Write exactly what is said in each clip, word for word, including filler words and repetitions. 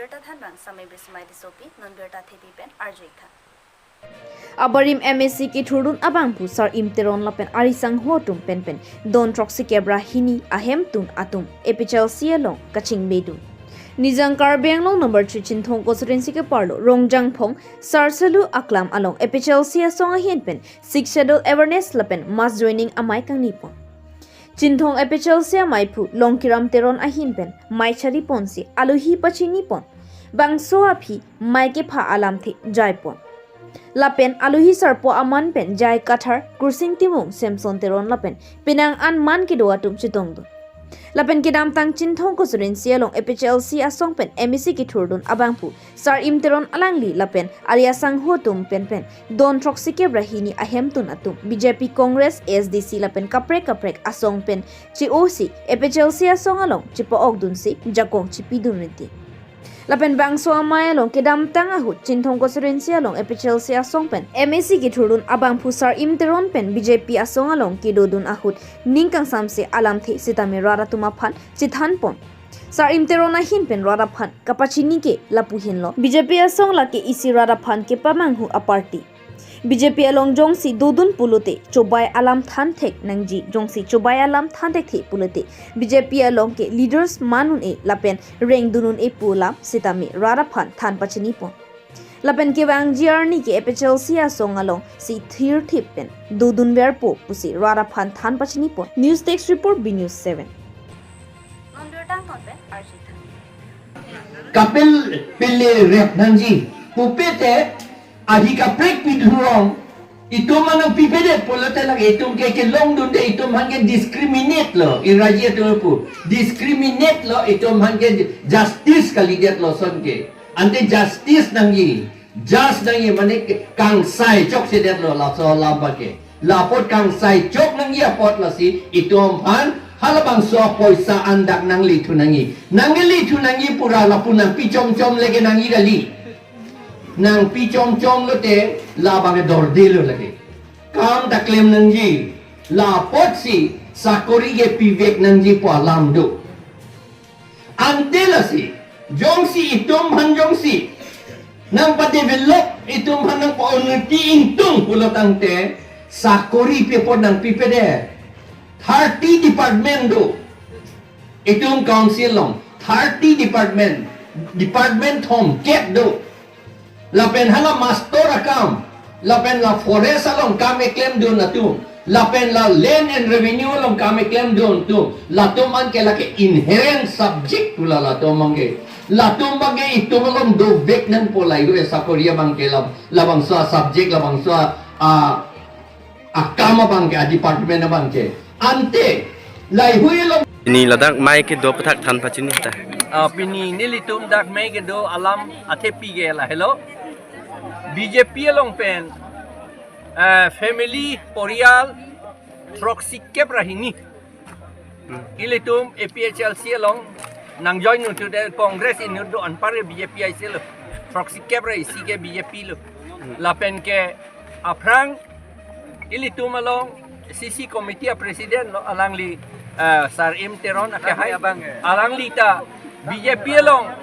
Birta thanbang Samai Bismai Tissopi, non birta thepi pen arju-ik tha. Abarim M A C kethurdun abangphu Sarim Teron lapen ari sangho atum pen pen don throksi kep ra hini ahemtun atum A P H L C along kachingbedun. Nijang Karbi Anglong number three Chinthong constituency keparlo Rongjangphong Sarselu Aklam along A P H L C asong ahin pen Sixth Schedule awareness lapen mass joining amei kangnipon. Chinthong A P H L C ameiphu Longkiram Teron ahin pen mei chariponsi alohi pachinipon. Bangso aphi mei kepha alamthe jaipon. Lapen alohi sarpo aman pen Jai Kathar, Kursing Timung, Samson Teron lapen penang an man kedo atum chetongdun. Lapen kedamtang Chinthong constituency along A P H L C asong pen M A C kethurdun abangphu Sarim Teron alangli lapen ari asangho atum pen pen don throksi kep ra hini ahemtun atum B J P, Congress, A S D C lapen kaprek kaprek asong pen che-osi A P H L C asong along chepa-okdunsi jakong chepidun riti. Lapen bangso amei along kedamtang ahut Chinthong constituency along A P H L C asong pen M A C kethurdun abangphu Sarim Teron pen B J P asong along kedodun ahut ning kangsamse alamthe sitame rat atum aphan chethanpon. Sarim Teron ahin pen rat aphan kapachini ke lapu henlo. B J P asong lake isi rat aphan kepamanghu a-party. B J P along jongsi dodun pulote chobai alam thanthek nangji, jongsi chobai alam thanthekthe pulote B J P along ke leaders man un-e lapen rengdun un-e pu alam sitame rat aphan than pachinipon. Lapen kevangji arni ke A P H L C asong alongsi thirthip pen dodunverpo pusi rat aphan than pachinipon. News Desk Report, B News seven. Non birta angton pen arju-ik tha. Kapil pile rep nangji. Pupe te adhi kaprek pidhurong. Itum mane pipedet pulote lake itum ke kelongdunde, itum aphan ke discriminate lo. Ingraji atum pu. Discriminate lo, itum aphan ke justice kalidet lo ason ke. Ante justice nangji. Just nangji mane ke kangsai choksedetlo laso alam abang ke. La apot kangsai chok nangji apot lasi itum aphan halabangso apoisa an dak nanglithu nangji. Nanglithu nangji pura lapu nangpi chomchom leke nangji kali. Nangpi chomchom lote labang dorde lo lake. Kam ta klem nangji. La apotsi sakori kepivek nangji pu alam do. Ante lasi, jongsi itum aphan jongsi nangpadevelop, itum aphan nangpa-unnoti ingtung pulo tangte, sakori pi apot nangpipedet. Thirty department do. Itum council along, thirty department, department thomkep do. Lapen hala master akam, lapen la forest along kam keklemdun atum, lapen la land and revenue along kam keklemdun atum, latum an ke lake inherent subject pu la latum abang ke. Latum abang ke itum along dovek nangpo lahai-hui sakori abang ke la, labangso a-subject, labangso a, a, akam abang ke, a-department abang ke. Ante, lahai-hui along. Pini ladak mei kedo aputhak than pachini ta. Ah, pini nelitum dak mei kedo alam athepi ke lahelo. B J P along pen, eh, family, poriyal, throksi kep ra hini. Hmm. Ilitum A P H L C along nangjoin dunde, Congress inut do, anpar B J P aisi lo. Throksi kep ra isi ke B J P lo. Hmm. Lapen ke aphrang ilitum along C C committee a-president lo alangli, eh, Sarim Teron akehai. Alangli ta B J P along,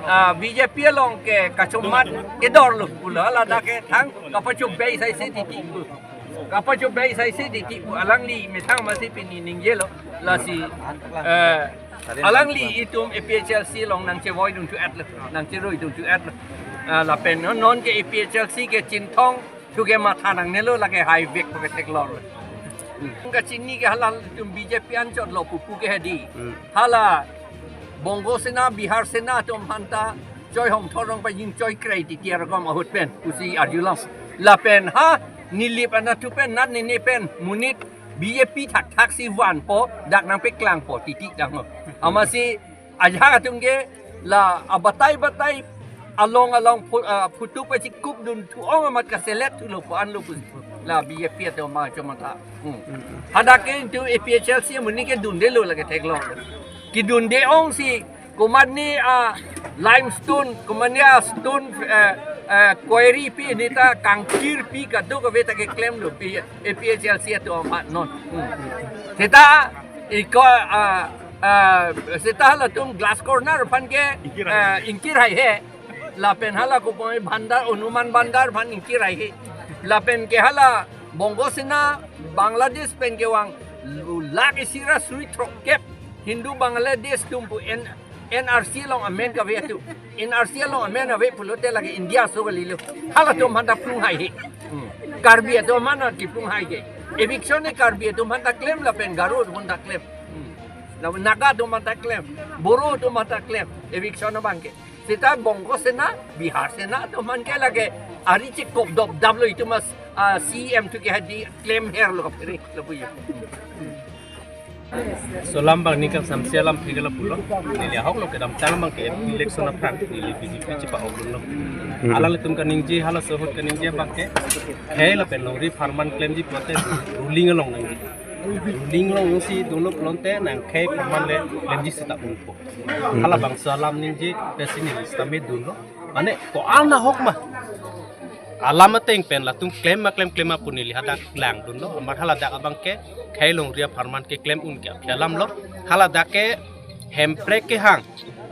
ah, B J P along ke kachomat kedor lo pulo, ladak ke thang kapachobei saise titi pu. Kapachobei saise titi pu alangli methang masi pini ningjelo, lasi, eh, alangli itum A P H L C along nangchevoidun thu-et lo, nangcherui dun thu-et lo. Ah, lapen non, non ke A P H L C ke Chinthong thu ke matha nangnelo, lake haivek pu ke theklonglo. Hmm. Kachini ke halal itum B J P anchot lo pupu ke hedi. Hmm. Hala Bongo Sena, Bihar Sena atum aphan ta choi hongthor rong pa jing choi krei titi arokom ahut pen pusi arjulang. Lapen ha Nilip anatthu pen, nat nene pen monit B J P thakthak si vanpo, dak nangpeklangpo titi dang ho. Amatsi ajahak atum ke la abatai batai along along phu-, ah, phutu pachikupdun thu-ong amat kaselet thulo pu anlo pu la B J P atum ma chomatha. Hmm. Hadak ke itum A P H L C amonit ke dundelo lake theklong. Kedunde ongsi komatne a limestone, komatne a stone, eh, eh, quarry pi, ne ta kangkir pi kadokave ta keklemlo pi A P H L C atum aphan non. Hmm. Seta iko, ah, Ah, seta halatum glass corner aphan ke, ingkir hai, ah, ingkir haihe. Lapen hala kopon Bandar, Hanuman Bandar aphan ingkir haihe. Lapen ke hala Bongo Sena, Bangladesh pen kevang lakh isi ra suri throkkep Hindu Bangladesh atum pu N, N R C along amen kave atum. N R C along amen ave pulote lake India aso kalilo. Halatum aphanta plung haihe. Hmm. Karbi atum aphanta kiplung haihe. Eviction ke Karbi atum aphanta klem lapen Garo atum aphanta klem. Hmm. Lapen Naga atum aphanta klem. Boro atum aphanta klem. Eviction abang ke. Seta Bongo Sena, Bihar Sena atum aphan ke lake ari chekop dopdap lo itum as, ah, C M tu ke hadi klem her lo kaphere lo puyo. So alam abang ningkan samsi alam thek lo pulo. Neli ahok lo kedamtang abang ke election aphrang neli B J P chepa-ok dunlo. Hmm. Alanglitum kaningje, halaso ahut kaningje abang ke khei lapen longri apharman klemji pulote ruling along nangji. Ruling alongsi dunlo pulote nang khei apharman le klemji seta unpo. Hmm. Halabangso alam ningje pensi neli sitame dunlo. Mane ko-an ahok ma alam ateng pen latum klem ma klem klem ma pu neli hadak langdunlo. Amat haladak abang ke khei longri apharman keklem un ke aphi alam lo. Haladak ke Hemprek kehang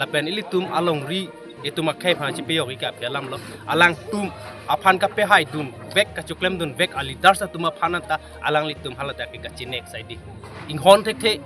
lapen ilitum alongri itum akhei aphan chepayok ke aphi alam lo. Alangtum aphan kapehaidunvek, kachoklemdunvek a-leaders atum aphan anta alanglitum haladak ke kachinek saidi. Inghon thekthe,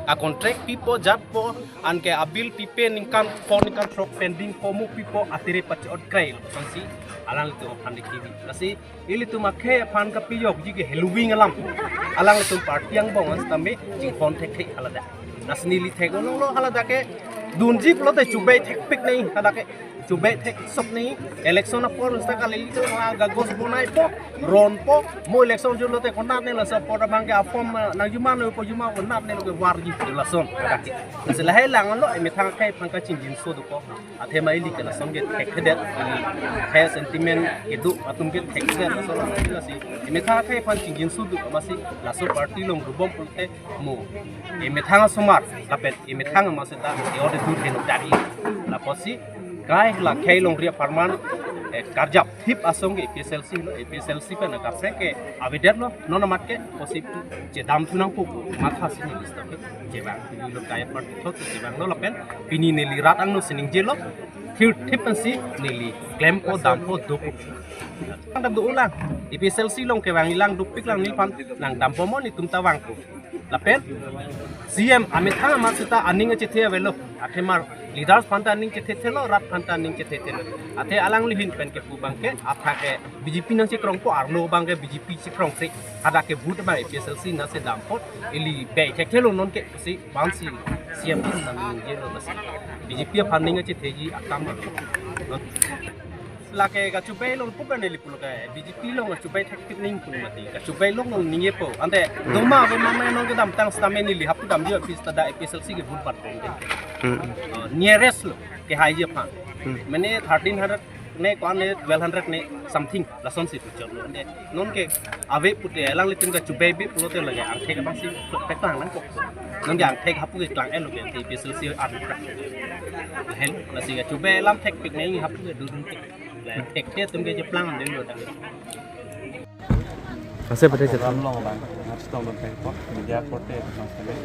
a-contract pipo jatpo, anke a-bill pipe ningkan pho ningkan throk pending po, mo pipo, atiri pachi-ot krai lo. Lasi alanglitum aphan dikhibi. Lasi ilitum akhei aphan kapayokji ke heloving alam. Alanglitum party angbong an sitame chinghon thekthe haladak. Lasi neli thek-olo lo haladak ke dunji pulote chobei thekpik nangji haladak ke. Chobei theksop nangji, election apor seta kali ke la kagos bonaipo, ronpo, mo election jurlote konat ne laso apor abang ke a-form, eh, nang juma nopo juma konat ne lo ke warji lason. Lasi lahai lang lo, emethang akhei aphan kachingjinso dopo. Athema ili ke lason ke thekthedet, ili akhei sentiment kedo atum ke thekthedet lason lasi. Emethang akhei aphan chingjinso do amatsi laso party longrubom pulote mo emethang asomar, lapen emethang amat seta e-ode dur henok dari. Lapusi kai la khei longri apharman, eh, karjap thip asong ke A P H L C lo, A P H L C pen kaprek ke avedetlo, non amat ke pusi chedamthu nangpo pu mathasi neli sitame chevang lo, kai apar thot chevanglo lapen pini neli rat angno siningjelo, thirthip pensi neli klempo dampo dopo. Ang dam do-olang, A P H L C along kevang ilang dopik lang neliphan, nang dampo mo, netum ta vangpo. Lapen C M amethang amat seta aning achethe avelo. Athema leaders aphanta aning chethethelo, rat aphanta aning chethethelo. Athe alangli ahin pen kepu abang ke, athak ke B J P nangchekrongpo, arlo abang ke B J P chekrongse. Hadak ke vote abang A P H L C nangchedam apot, ili bei thekthelo non ke si bansi C M nang ningjelo lasi. B J P aphan ning achetheji akam lo. Lake kachobei along pu pen neli pulo ke B J P along kachobei thekpik nangji pu mati. Kachobei along ningjepo. Ante doma ave mama non kedamtang sitame neli hapu damji office ta dak A P H L C ke vote bat bom ke. Hmm. Oh, nearest lo kehaiji aphan. Hmm. Mane thirteen hundred ne ko-an ne twelve hundred ne something lasonsi pu chotlo. Ante non ke ave pute alanglitum kachobei be pulote lake angthek abangsi peklang nangkok. Non ke angthek hapu keklang-etlo ke A P H L C an. Lahen lasi kachobei alam thekpik nangji hapu ke dudun ke. La thekthe atum ke cheplang dun lo tang. Ase pate program along abang nangchetongdun thekpo, media korte nangkele,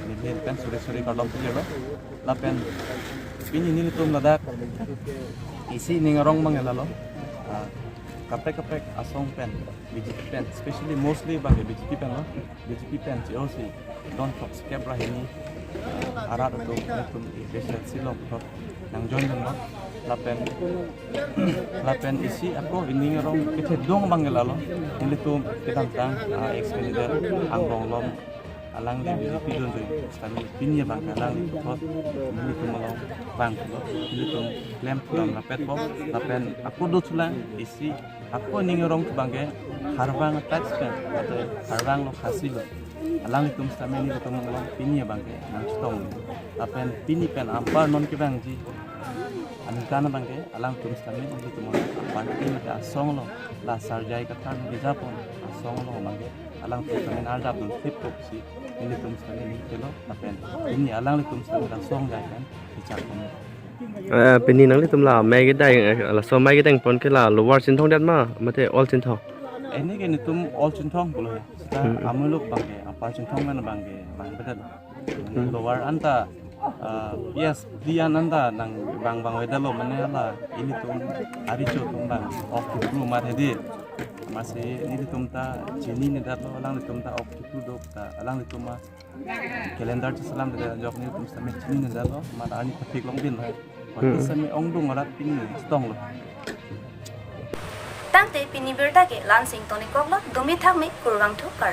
neli pen suri suri kardom pilo. Lapen pini nelitum ladak isi ning arong abang lalo. Ah, kaprek kaprek asong pen, B J P pen, specially mostly abang B J P pen lo, B J P pen C O C don throksi kep ra hini, ah, arat atum, netum A P H L C along thot nang join dunlo. Lapen, lapen isi ako ining arong kethedung abang lalo. Nelitum kedamtang, ah, ex candidate angbong along alangli B J P dun dun. Sitame pini abang alangli puthot nelitum along vanglo. Nelitum klemthu dam rapetpo. Lapen ako dothulang isi ako ining arong abang ke Harbang tax pen, atau Harbang lo Khasi lo. Alanglitum sitame nelitum along pini abang ke nangchetong. Lapen pini pen anpar non kevangji aningkan abang ke alangtum sitame nelitum along anpar ke asong lo, la Sarjai Kathar neli japon asong lo abang ke alangtum sitame arjap dun thip koksi nelitum sitame neli kelo. Lapen pini alanglitum sitame la song jai kan bichar kono. Eh, pini nanglitum la amei kedai, eh, laso amei kedeng pon ke la Lower Chinthong det ma, mate Old Chinthong? Ini ke netum Old Chinthong pulo ya. Seta Hmm. amuluk abang ke, anpar Chinthong kan abang ke, abang bedet. Lower anta, ah, yes, di an anta nang bang bang weda lo mane hala ilitum ari cho tum bang ok kipru mat hedi. Masi nelitum ta chinine detlo, alanglitum ta ok kipru dok ta alanglitum ma calendar cheselam de jok nelitum sami chinine detlo, mat arni pathik long bin hai. Wati sami ongdung arat pini stong lo. Tangte pini birta ke la-an si ingtonikok lo, dumi thakme, kurvangthu, kardom.